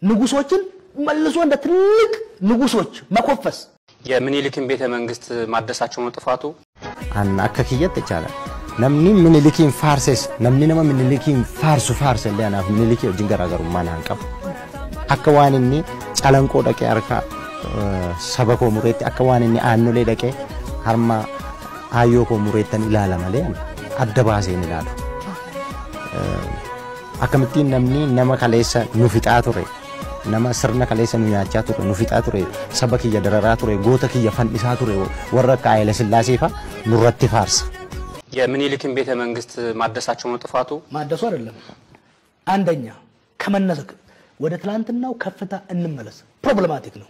ንጉሶችን መልሶ እንደ ትልቅ ንጉሶች መኮፈስ የምኒልክን ቤተ መንግስት ማደሳቸው ነው ጥፋቱ። An akka kiyyatti jechaadha. Namni Minilikiin faarses, namni nama Minilikiin faarsu faarse illee anaaf Minilikii wajjin garaagarummaa naan qabu. Akka waan inni Calanqoo dhaqee harka saba koo mureetti, akka waan inni Aannolee dhaqee harma aayyoo koo mureettan ilaala malee adda baasee hin ilaalu. Akkamittiin namni nama kaleessa nu fixaa ture, nama sirna kaleessa nu nyaachaa ture, nu fixaa ture, saba kiyya dararaa ture, goota kiyya fannisaa ture, warra akka Haayila Sillaasee fa'a nurratti faarsa. የምኒልክን ቤተ መንግስት ማደሳቸው ነው ጥፋቱ። ማደሱ አይደለም። አንደኛ ከመነሰክ ወደ ትላንትናው ከፍታ እንመለስ። ፕሮብለማቲክ ነው።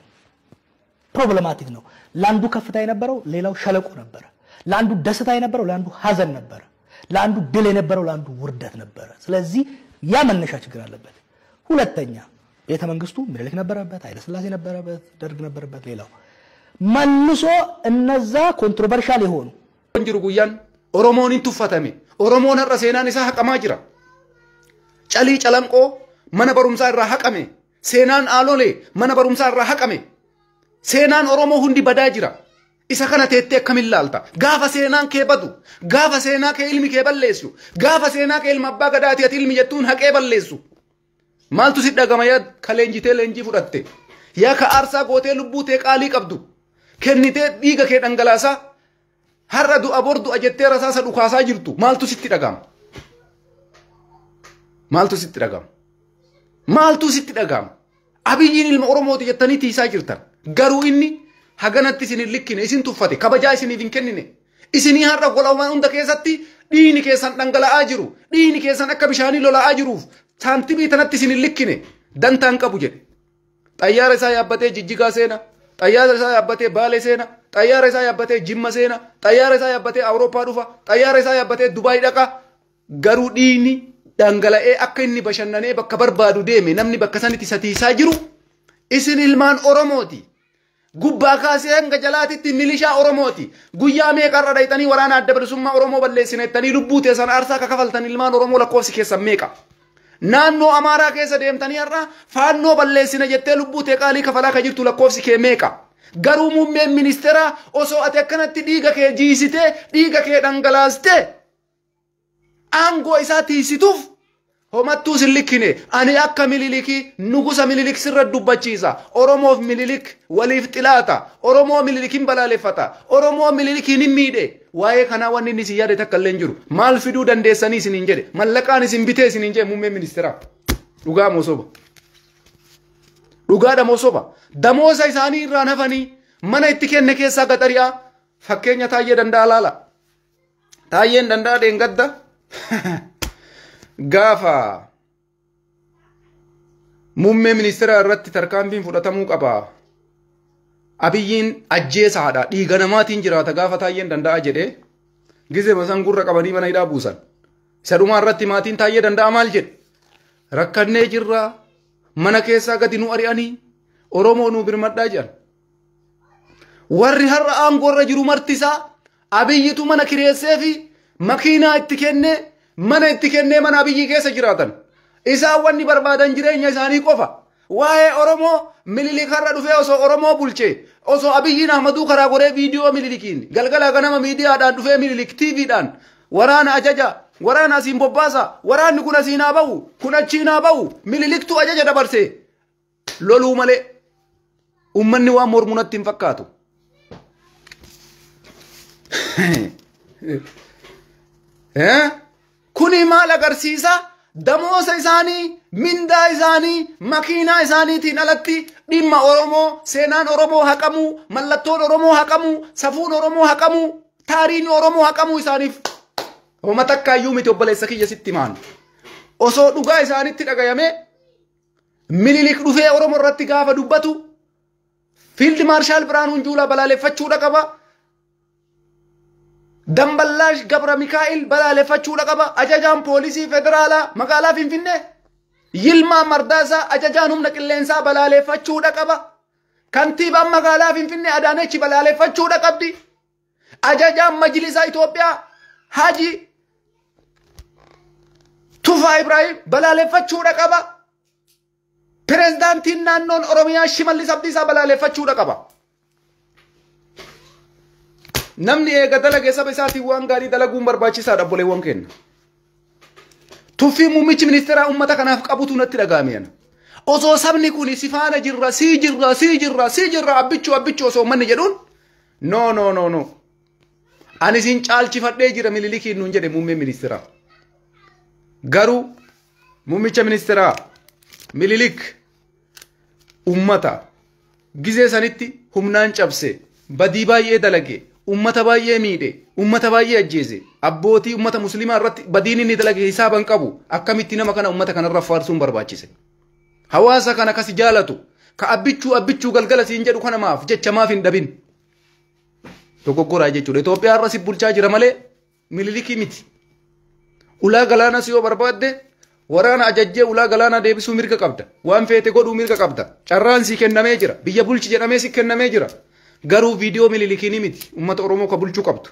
ፕሮብለማቲክ ነው። ለአንዱ ከፍታ የነበረው ሌላው ሸለቆ ነበረ። ለአንዱ ደስታ የነበረው ለአንዱ ሀዘን ነበረ። ለአንዱ ድል የነበረው ለአንዱ ውርደት ነበረ። ስለዚህ ያ መነሻ ችግር አለበት። ሁለተኛ ቤተ መንግስቱ ምኒልክ ነበረበት፣ ኃይለ ሥላሴ ነበረበት፣ ደርግ ነበረበት። ሌላው መልሶ እነዛ ኮንትሮቨርሻል የሆኑ jiru guyyaan Oromoon hin tuffatame. Oromoon har'a seenaan isaa haqamaa jira. Calii Calanqoo mana barumsaa irraa haqame. Seenaan Aalolee mana barumsaa irraa haqame. Seenaan Oromoo hundi badaa jira. Isa kana teettee akkamiin laalta? Gaafa seenaan kee badu, gaafa seenaa kee ilmi kee balleessu, gaafa seenaa kee ilma abbaa gadaati ati ilmi jettuun haqee balleessu. Maaltu si dhagama yaa ka leenjitee leenjii fudhatte? Yaa ka aarsaa gootee lubbuu tee qaalii qabdu? Kennitee dhiiga kee dhangalaasaa? Har'a du'a bor du'a jettee rasaasa dhukaasaa jirtu. Maaltu sitti dhagama? Maaltu sitti dhagama? Maaltu sitti dhagama? Abiyyiin ilma Oromooti jettanii tiisaa jirtan. Garuu inni haganatti isin hin likkine, isin tuffate, kabajaa isiniif hin kennine. Isinii har'a gola hunda keessatti dhiigni keessan dhangala'aa jiru, dhiigni keessan akka bishaanii lola'aa jiruuf saantimii tanatti isin hin likkine, dantaan qabu jedhe. Xayyaara isaa yaabbatee Jijjigaa seena, xayyaara isaa yaabbatee Baalee seena, xayyaara isaa yaabbatee Jimma seena, xayyaara isaa yaabbatee Awurooppaa dhufa, xayyaara isaa yaabbatee Dubaay dhaqa. Garuu dhiigni dhangala'ee akka inni bashannanee bakka barbaadu deeme namni bakka sanitti isa tiisaa jiru isin ilmaan Oromooti. Gubbaa kaasee hanga jalaatitti milishaa Oromooti. Guyyaa meeqarra dhayxanii waraana Adda Bilisummaa Oromoo balleessina jettanii lubbuu teessan aarsaa akka kafaltan ilmaan Oromoo lakkoofsi keessan meeqa? Naannoo Amaaraa keessa deemtanii har'a Faannoo balleessina jettee lubbuu tee qaalii kafalaa ka jirtu lakkoofsi kee meeqa? Garuu muummeen ministeeraa osoo ati akkanatti dhiiga kee jiisitee dhiiga kee dhangalaastee aangoo isaa tiisituuf homattuu sin likkine. Ani akka Mililikii nugusa Mililik sirra dubbachiisa. Oromoof Mililik waliif xilaata. Oromoo Mililikin balaaleffata. Oromoo Mililikiin hin miidhe. Waa'ee kanaa wanni inni isin yaade takka illee hin jiru. Maal fiduu dandeessanii isiniin jedhe? Mallaqaan isin bitee isiniin jedhe muummeen ministeeraa. Dhugaa moo soba? Dhugaadha moo soba? Damoosa isaanii irraan hafanii mana itti kenne keessaa gaxari'aa. Fakkeenya Taayyee Danda'a laala. Taayyeen Danda'a dheengadda gaafa muummee ministeeraa irratti tarkaanfiin fudhatamuu qaba. Abiyyiin ajjeesaadha, dhiiga namaatiin jiraata gaafa Taayyeen Danda'a jedhee gizee masan gurra qabanii mana hidhaa buusan. Isa dhumaa irratti maatiin Taayyee Danda'a maal jedhe? Rakkannee jirra, mana keessaa gadi nu ari'anii, Oromoo nu birmadhaa jedhan. Warri har'a aangoo irra jiru marti isaa Abiyyitu mana kireessee fi makiinaa itti kennee mana itti kennee mana Abiyyi keessa jiraatan. Isaan wanni barbaadan jireenya isaanii qofa. Waa'ee Oromoo Minilik har'a dhufee osoo Oromoo bulchee, osoo Abiyyiin Ahmaduu karaa goree viidiyoo Minilikiin galgala ganama miidiyaadhaan dhufee Minilik TVdhaan waraana ajaja, waraana asiin bobbaasa, waraanni kun asiin haa ba'u, kun achiin haa ba'u, Miniliktu ajaja dabarse loluu malee uummanni waan mormu natti hin fakkaatu. Kuni maal agarsiisa? Damoosa isaanii, mindaa isaanii, makiinaa isaaniitiin alatti dhimma Oromoo, seenaan Oromoo haqamuu, mallattoon Oromoo haqamuu, safuun Oromoo haqamuu, taariin Oromoo haqamuu isaaniif homa takkaayyuu miti. Obboleessa kiyya, sitti maan. Osoo dhugaa isaanitti dhagayamee Minilik dhufee Oromoo irratti gaafa dubbatu Fiild Maarshaal Birhaanuu Juulaa balaaleffachuudha qaba. Damballaash Gabra Mikaa'il balaaleffachuudha qaba. Ajajaan poolisii federaalaa magaalaa Finfinnee Yilmaa Mardaasaa, ajajaan humna qilleensaa balaaleffachuudha qaba. Kantiibaan magaalaa Finfinnee Adaanechi balaaleffachuudha qabdi. Ajajaan Majlisaa Itoophiyaa Haji Tufaa Ibrahim balaaleffachuudha qaba. Pireezidaantiin naannoon Oromiyaa Shimallis Abdiisaa balaaleffachuudha qaba. Namni eega dalage saba isaatiin waan gaarii dalaguun barbaachisaadha obboleewwan keenya. Tuffii muummichi ministeeraa uummata kanaaf qabutu natti dhaga'ame ana. Osoo sabni kun si faana jirra, sii jirra, sii jirra, sii jirra, abbichuu abbichuu osoo uummanni jedhuun no no no no. Ani isin caalchifadhee jira Minilikiin nuun jedhe muummeen ministeeraa. Garuu muummicha ministeeraa Minilik uummata gizee sanitti humnaan cabse, badii baay'ee dalage, uummata baay'ee miidhe, uummata baay'ee ajjeese, abbootii uummata musliimaa irratti badiin inni dalage hisaaban qabu, akkamitti nama kana uummata kanarra faarsuun barbaachise? Hawaasa kana kasi jaalatu, ka abbichuu abbichuu galgala siin jedhu kana maaf jecha maaf hin dhabin? Dogoggoraa jechuudha. Itoophiyaa irra si bulchaa jira malee Minilikii miti. Ulaa galaanas yoo barbaadde waraana ajajjee ulaa galaanaa deebisuu mirga qabda. Waan feete godhuu mirga qabda. Carraan sii kennamee jira. Biyya bulchi jedhamee si kennamee jira. Garuu viidiyoo Minilikiinii miti uummata Oromoo ka bulchuu qabdu.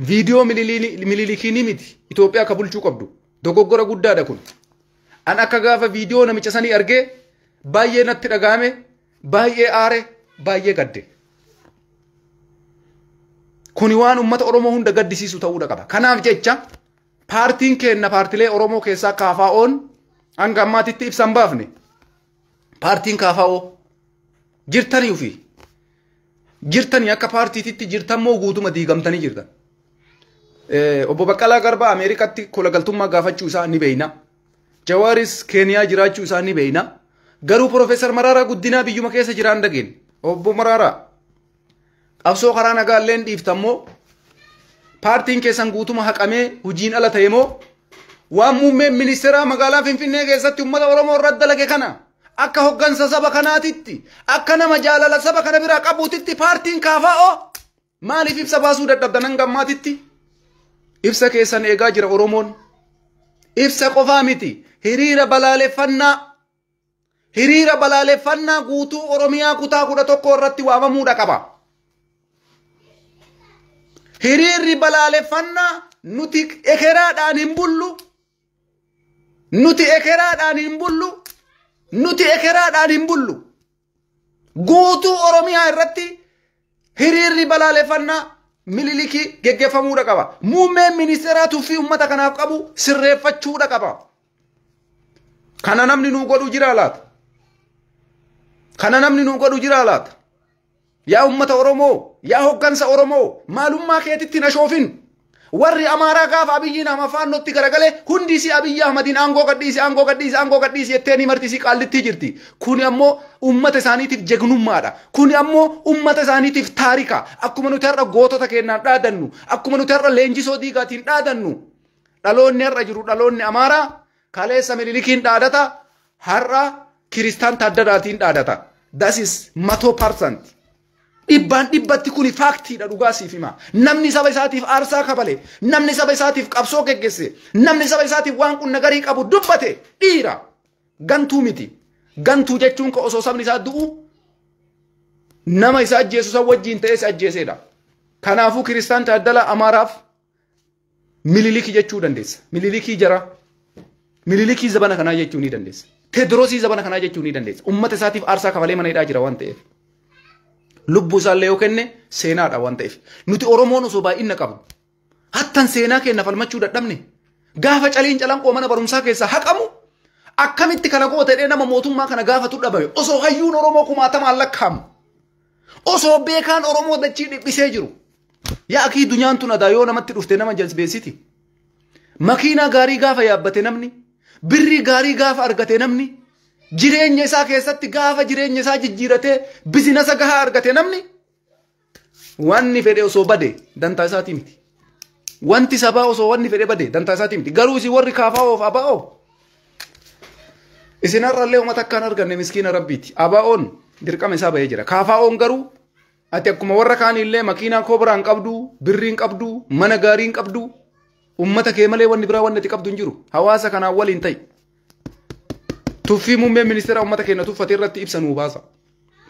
Viidiyoo Minilikiinii miti Itoophiyaa ka bulchuu qabdu. Dogoggora guddaadha kun. An akka gaafa viidiyoo namicha sanii argee baay'ee natti dhagahame, baay'ee aare, baay'ee gadde. Kuni waan uummata Oromoo hunda gaddisiisu ta'uudha qaba. Kanaaf jecha paartiin keenna paartilee Oromoo keessaa KFO'n hanga ammaatitti ibsa hin baafne. Paartiin KFO jirtanii ofii. Jirtanii akka paartiititti jirtammoo guutuma diigamtanii jirtan. Obbo Baqqalaa Garbaa Ameerikaatti kolagaltummaa gaafachuu isaa ni beeyna. Jawaaris Keeniyaa jiraachuu isaa ni beeyna. Garuu Profeesar Maraaraa Guddinaa biyyuma keessa jiraan dhageen. Obbo Maraaraa qabsoo karaa nagaa illeen dhiiftammoo paartiin keessan guutuma haqamee hojiin ala ta'e moo waan muummeen ministeeraa magaalaa Finfinnee keessatti uummata Oromoo irratti dalage kana akka hoggansa saba kanaatitti, akka nama jaalala saba kana biraa qabuutitti paartiin KFO maaliif ibsa baasuu dadhabdan hanga ammaatitti? Ibsa keessan eegaa jira Oromoon. Ibsa qofaa miti, hiriira balaaleffannaa, hiriira balaaleffannaa guutuu Oromiyaa kutaa 11 irratti waamamuudha qaba. Hiriirri balaaleffannaa nuti ekeraadhaan hin bullu, nuti ekeraadhaan hin bullu, nuti ekeraadhaan hin bullu. Guutuu Oromiyaa irratti hiriirri balaaleffannaa Minilikii geggeeffamuudha qaba. Muummeen ministeeraa tuffii uummata kanaaf qabu sirreeffachuudha qaba. Kana namni nuu godhu jira laata? Kana namni nuu godhu jira laata? Yaa uummata Oromoo, yaa hoggansa Oromoo, maalummaa keetitti na shoofin. Warri Amaaraa gaafa Abiyyiin ama faannootti garagalee hundi isii Abiyyi Ahmadiin aangoo gadhiisi, aangoo gadhiisi, aangoo gadhiisi jettee ni marti isii qaallittii jirti. Kuni ammoo uummata isaaniitiif jegnummaadha. Kuni ammoo uummata isaaniitiif taarika. Akkuma nuti har'a gootota keenyaan dhaadannu, akkuma nuti har'a leenjisoo diigaatiin dhaadannu. Dhaloonni har'a jiru dhaloonni Amaaraa kaleessa Minilikiin dhaadata, har'a Kiristaan Taaddalaatiin dhaadata. That is 100%. Dhibbaan dhibbatti kuni faaktiidha, dhugaa siif hima. Namni saba isaatiif aarsaa kabale, namni saba isaatiif qabsoo geggeesse, namni saba isaatiif waan qunna garii qabu dubbate dhiira. Gantuu miti. Gantuu jechuun ka osoo sabni isaa du'u nama isa ajjeesu san wajjin ta'ee isa ajjeesedha. Kanaafuu Kiristaan Taaddalaa Amaaraaf Minilikii jechuu dandeessa. Minilikii jara. Minilikii zabana kanaa jechuu ni dandeessa. Teediroosii zabana kanaa jechuu ni dandeessa. Uummata isaatiif aarsaa kafalee mana hidhaa jira waan ta'eef. Lubbuu isaallee yoo kenne seenaadha waan ta'eef. Nuti Oromoon osoo baay'ina qabnu. Hattan seenaa keenya falmachuu dadhabne. Gaafa caliin calanqoo mana barumsaa keessaa haqamu akkamitti kana goota jedhee nama mootummaa kana gaafatu dhabame. Osoo hayyuun Oromoo kumaatamaan lakkaa'amu. Osoo beekaan Oromoo dachii dhiphisee jiru. Yaa akii dunyaan tun adaa yoo namatti dhufte nama jazbeessiti. Makiinaa gaarii gaafa yaabbate namni, birrii gaarii gaafa argate namni, jireenya isaa keessatti gaafa jireenya isaa jijjiiratee bizinasa gahaa argate namni, wanni fedhe osoo bade dantaa isaatii miti. Wanti sabaa osoo wanni fedhe bade dantaa isaatii miti. Garuu isin warri KFO fi ABO isin har'allee uummata akkaan arganne miskiina rabbiiti. ABO'n dirqama isaa bahee jira. KFO'n garuu ati akkuma warra kaaniillee makiinaa koobraa hin qabdu, birrii hin qabdu, mana gaarii hin qabdu, uummata kee malee wanni biraa wanni ati qabdu hin jiru. Hawaasa kanaan waliin ta'i. Tuffii muummeen ministeera uummata keenya tuffate irratti ibsa nuu baasa.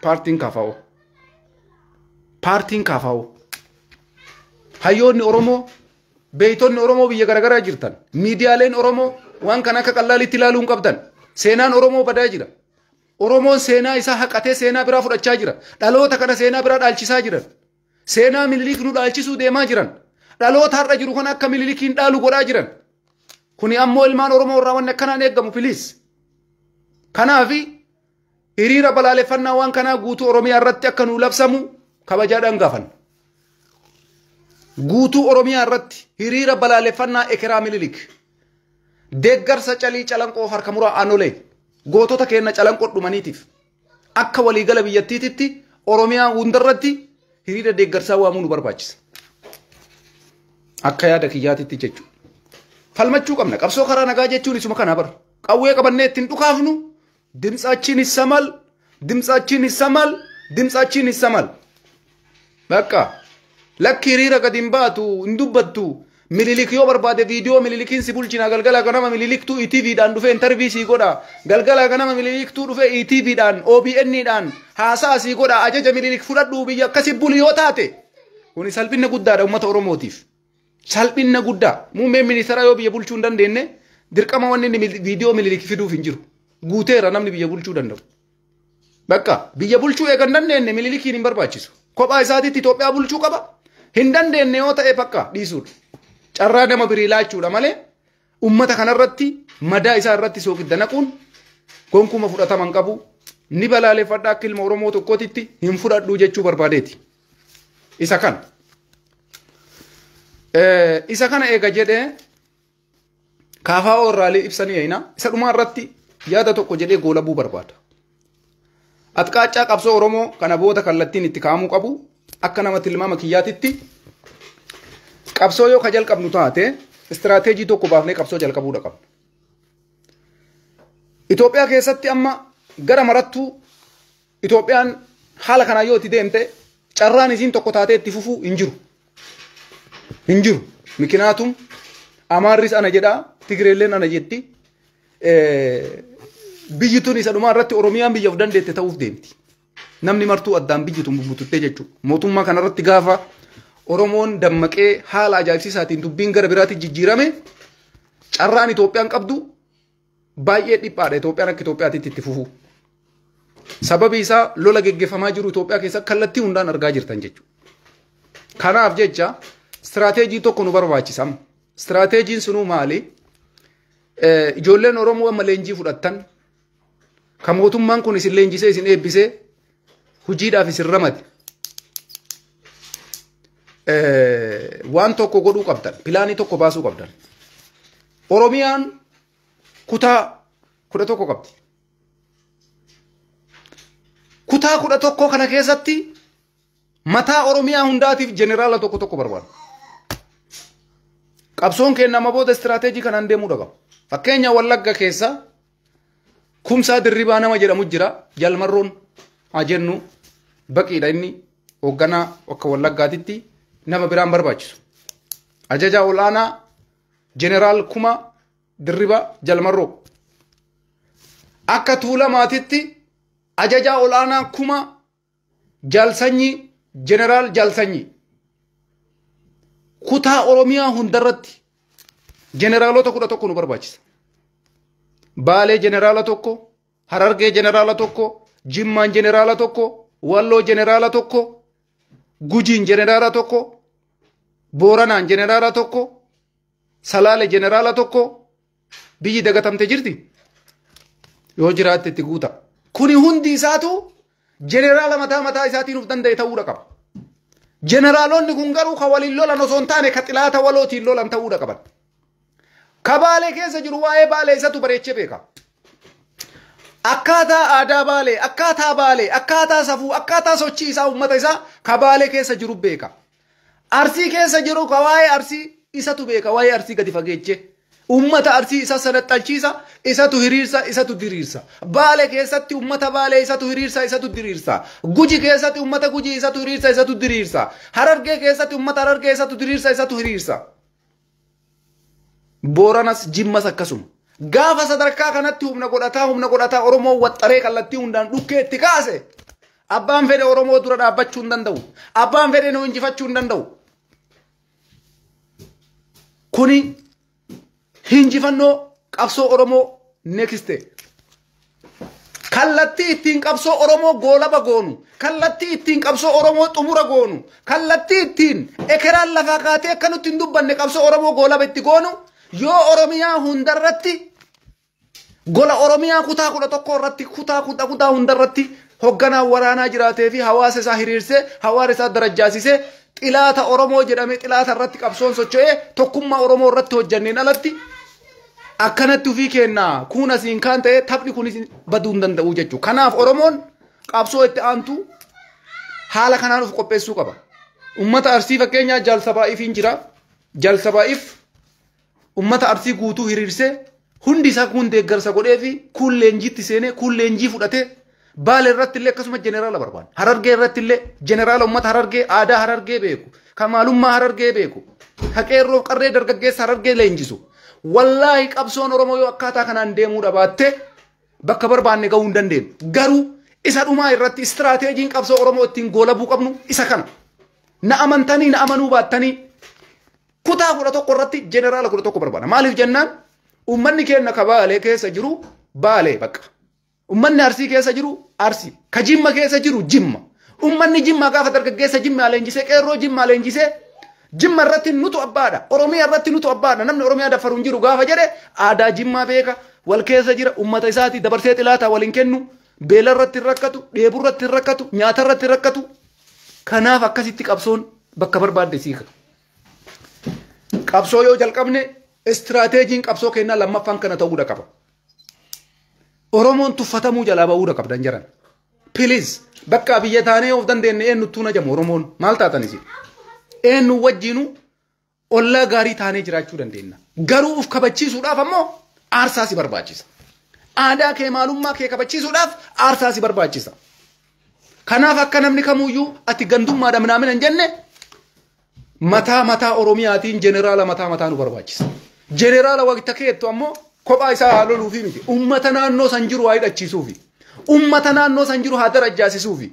Paartiin KFO. Paartiin KFO. Hayyoonni Oromoo, beeytonni Oromoo biyya garaagaraa jirtan, miidiyaaleen Oromoo waan kana akka qallaalitti ilaaluu hin qabdan. Seenaan Oromoo badaa jira. Oromoon seenaa isaa haqatee seenaa biraa fudhachaa jira. Dhaloota kana seenaa biraa dhaalchisaa jiran. Seenaa Minilik nu dhaalchisuu deemaa jiran. Dhaloota har'a jiru kana akka Minilikiin dhaalu godhaa jiran. Kuni ammoo ilmaan Oromoo irraa wanni akkanaan eeggamu piliis. Kanaafi hiriira balaaleffannaa waan kanaa guutuu Oromiyaa irratti akka nuu labsamu kabajaadhaan gaafanna. Guutuu Oromiyaa irratti hiriira balaaleffannaa ekeraa Minilik. Deeggarsa calii calanqoo harka muraa aanolee gootota keenya calanqoo dhumaniitiif akka waliigala biyyattiititti Oromiyaa hundarratti hiriira deeggarsaa waamuu nu barbaachisa. Akka yaada kiyyaatitti jechuudha. Falmachuu qabna. Qabsoo karaa nagaa jechuun isuma kana bara. Qawwee qabannee ittiin dhukaafnu dimtsachiin ይሰማል dimtsachiin ይሰማል dimtsachiin ይሰማል። Bakka lakki hiriira gadi hin baatu hin dubbattu. Minilik yoo barbaade viidiyoo Minilikiin si bulchina galgala ganama Miniliktuu ETVdhaan dhufee interview sii godha. Galgala ganama Miniliktuu dhufee ETVdhaan OBNdhaan haasaa sii godha ajaja Minilik fudhadhu biyya akkasi buli yoo taate. Kuni salphina guddaadha uummata Oromootiif. Salphina guddaa. Muummeen ministeera yoo biyya bulchuu hin dandeenye dirqama wanni inni viidiyoo Minilik fiduuf hin jiru. Guuteera namni biyya bulchuu danda'u. Bakka biyya bulchuu eega hin dandeenye Minilikiin hin barbaachisu. Kophaa isaatiitti Itoophiyaa bulchuu qaba. Hin dandeenye yoo ta'e bakka dhiisuudha. Carraa nama birii laachuudha malee uummata kanarratti madaa isaa irratti soogidda naquun gonkuma fudhatama hin qabu. Ni balaaleffadha akka ilma Oromoo tokkootitti hin fudhadhu jechuu barbaadeeti. Isa kana. Isa kana eega jedhee kaafaa irraalee ibsanii eeyina. Isa dhumaa irratti yaada tokko jedhee goolabuu barbaada. Atqaaccaa qabsoo Oromoo kana booda kallattiin itti kaa'amuu qabu akka nama tilmaama kiyyaatitti qabsoo yoo ka jalqabnu taate istiraateejii tokko baafnee qabsoo jalqabuudha qabna. Itoophiyaa keessatti amma gara marattuu Itoophiyaan haala kanaan yoo itti deemte carraan isiin tokko taatee itti fufuu hin jiru. Hin jiru. Mikinaatum Amaarris ana jedhaa Tigreelleen ana jetti. Biyyi tun isa dhumaa irratti Oromiyaan biyya of dandeette ta'uuf deemti. Namni martuu addaan biyyi tun bubbututtee jechuudha. Mootummaa kanarratti gaafa Oromoon dammaqee haala ajaa'ibsiisaatiin dubbiin gara biraatti jijjiirame carraan Itoophiyaan qabdu baay'ee dhiphaadha. Itoophiyaan akka Itoophiyaatti itti fufu. Sababi isaa lola geggeeffamaa jiru Itoophiyaa keessa kallattii hundaan argaa jirtan jechuudha. Kanaaf jecha istiraateejii tokko nu barbaachisa. Istiraateejiin sunuu maali? Ijoolleen Oromoo amma leenjii fudhattan kan mootummaan kun isin leenjisee isin eebbisee hojiidhaaf isin ramade. Waan tokko godhuu qabdan, pilaanii tokko baasuu qabdan. Oromiyaan kutaa 11 qabdi. Kutaa 11 kana keessatti mataa Oromiyaa hundaatiif jeneraala tokko tokko barbaada. Qabsoon keenya amma booda istiraateejii kanaan deemuu qaba. Fakkeenya Wallagga keessa Kumsaa Dirribaa nama jedhamu jira. Jalmarroon haa jennu baqiidha inni hoogganaa akka Wallaggaatitti nama biraan barbaachisu. Ajajaa olaanaa Jeneraal Kuma Dirribaa Jalmarroo. Akka Tuulamaatitti ajajaa olaanaa Kuma Jaalsanyii Jeneraal Jaalsanyii. Kutaa Oromiyaa hundarratti jeneraalota 11 nu barbaachisa. Baalee jeneraala tokko, Harargee jeneraala tokko, Jimmaan jeneraala tokko, Walloo jeneraala tokko, Gujiin jeneraala tokko, Booranaan jeneraala tokko, Salaale jeneraala tokko. Biyyi dagatamte jirti. Yoo jiraatte itti guuta. Kuni hundi isaatu jeneraala mataa mataa isaatiin of danda'e ta'uudha qaba. Jeneraalonni kun garuu ka waliin lolan osoo hin taane ka xilaata walootiin lolan ta'uudha qaban. Ka Baalee keessa jiru waa'ee Baalee isatu bareechee beeka. Akkaataa aadaa Baalee, akkaataa Baalee, akkaataa safuu, akkaataa sochii isaa uummata isaa ka Baalee keessa jiru beeka. Arsii keessa jiru ka waa'ee Arsii isatu beeka, waa'ee Arsii gadi fageechee. Uummata Arsii isa sanaxxalchiisa, isatu hiriirsa, isatu diriirsa. Baalee keessatti uummata Baalee isatu hiriirsa, isatu diriirsa. Guji keessatti uummata Guji isatu hiriirsa, isatu diriirsa. Harargee keessatti uummata Harargee isatu diriirsa, isatu hiriirsa. Booranas Jimmas akkasuma. Gaafa sadarkaa kanatti humna godhataa Oromoo waxxaree kallattii hundaan dhukkee itti kaase. Abbaan fedhe Oromoo dura dhaabbachuu hin danda'u. Abbaan fedhe nu injifachuu hin danda'u. Kuni hinjifannoo qabsoo Oromoo next. Kallattii ittiin qabsoo Oromoo goolaba goonu, kallattii ittiin qabsoo Oromoo xumura goonu, kallattii ittiin ekeraan lafaa kaatee akka nutti hin dubbanne qabsoo Oromoo goolaba itti goonu, yoo Oromiyaa hundarratti gola Oromiyaa kutaa 11 irratti kutaa kutaa hundarratti hogganaa waraanaa jiraatee fi hawaasa isaa hiriirsee hawaasa isaa darajjaasisee xilaata Oromoo jedhamee xilaata irratti qabsoon socho'ee tokkummaa Oromoo irratti hojjanneen alatti akkanatti ofii kennaa kun asiin kaan ta'e taphni kunis baduu hin danda'u jechuudha. Kanaaf Oromoon qabsoo itti aantu haala kanaan of qopheessuu qaba. Uummata Arsii fakkeenyaa Jaalsabaa'iif hin jira. Jaalsabaa'iif uummata Arsii guutuu hiriirsee hundi isaa kun deeggarsa godhee fi kun leenjiitti seenee kun leenjii fudhatee Baale irratti illee akkasuma jeneraala barbaada. Harargee irratti illee jeneraala uummata Harargee aadaa Harargee beeku, kan maalummaa Harargee beeku, kan qeerroo qarree dargaggeessa Harargee leenjisu. Wallaahi qabsoon Oromoo yoo akkaataa kanaan deemuu dhabaatte bakka barbaanne gahuu hin dandeenyu. Garuu isa dhumaa irratti istiraateejiin qabsoo Oromoo ittiin goolabuu qabnu isa kana. Na amantanii na amanuu baattanii kutaa 11 irratti jeneraala 11 barbaada. Maaliif jennaan uummanni keenya ka Baalee keessa jiru Baalee bakka. Uummanni Arsii keessa jiru Arsii. Ka Jimma keessa jiru Jimma. Uummanni Jimmaa gaafa dargaggeessa Jimmaa leenjisee qeerroo Jimmaa leenjisee Jimma irratti nutu abbaadha. Oromiyaa irratti nutu abbaadha. Namni Oromiyaa daffaru hin jiru gaafa jedhe aadaa Jimmaa beeka. Wal keessa jira uummata isaati dabarsee xilaataa waliin kennu. Beela irratti hin rakkatu, dheebuu irratti hin rakkatu, nyaata irratti hin rakkatu. Kanaaf akkasitti qabsoon bakka barbaadde siika. Qabsoo yoo jalqabne istiraateejiin qabsoo kennaa lammaffaan kana ta'uudha qaba. Oromoon tuffatamuu jalaa ba'uudha qabdan jiran. Please bakka biyya taanee of dandeenye eenyuttuu na jamu Oromoon maal taatan isin? Eenyu wajjinuu ollaa gaarii taanee jiraachuu dandeenya. Garuu of kabachiisuudhaaf ammoo aarsaa si barbaachisa. Aadaa kee maalummaa kee kabachiisuudhaaf aarsaa si barbaachisa. Kanaaf akka namni kamuyyuu ati gandummaadha minaamin hin jenne mataa mataa Oromiyaatiin jeneraala mataa mataa nu barbaachisa. Jeneraala waqta keettu ammoo kophaa isaa haa loluufi miti. Uummata naannoo san jiru haa hidhachiisuufi. Uummata naannoo san jiru haa darajjaasisuufi.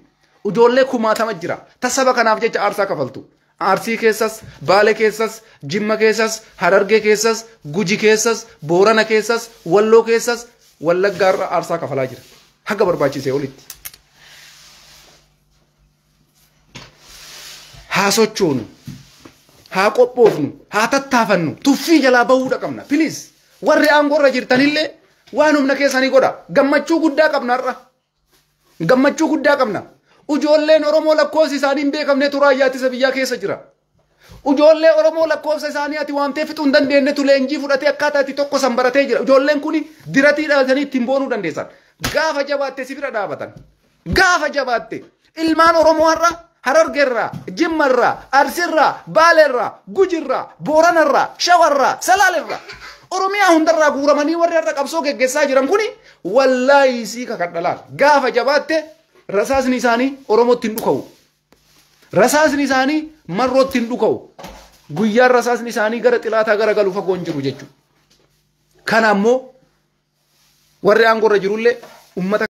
Ijoollee kumaatama jira. Tasaba kanaaf jecha aarsaa kafaltu. Arsii keessas, Baale keessas, Jimma keessas, Harargee keessas, Guji keessas, Boorana keessas, Walloo keessas, Wallaggaarra aarsaa kafalaa jira. Haga barbaachisee olitti. Haa sochoonu, haa qophoofnu, haa tattaafannu, tuffii jalaa bahuudha qabna. Please warri aangoorra jirtanillee waan humna keessanii godha. Gammachuu guddaa qabna har'a. Gammachuu guddaa qabna. Ijoolleen Oromoo lakkoofsi isaanii hin beekamnetu raayyaa ittisa biyyaa keessa jira. Ijoollee Oromoo lakkoofsa isaanii ati waamtee fixuu hin dandeenyetu leenjii fudhatee akkaataa itti tokko san baratee jira. Ijoolleen kun diratii dhalatanii ittiin boonuu dandeessan. Gaafa jabaatte si bira dhaabatan. Gaafa jabaatte ilmaan Oromoo har'a Harargeerraa, Jimmarraa, Arsirraa, Baaleerraa, Gujirraa, Booranarraa, Shawarraa, Salaalirraa Oromiyaa hundarraa guuramanii warri har'a qabsoo geggeessaa jiran kuni wallaahi sii kakadhalaan. Gaafa jabaatte rasaasni isaanii Oromootti hin dhuka'u. Rasaasni isaanii marrootti hin dhuka'u. Guyyaan rasaasni isaanii gara xilaataa gara galu fagoo hin jiru jechuudha. Kana ammoo warri aangoorra jirullee uummata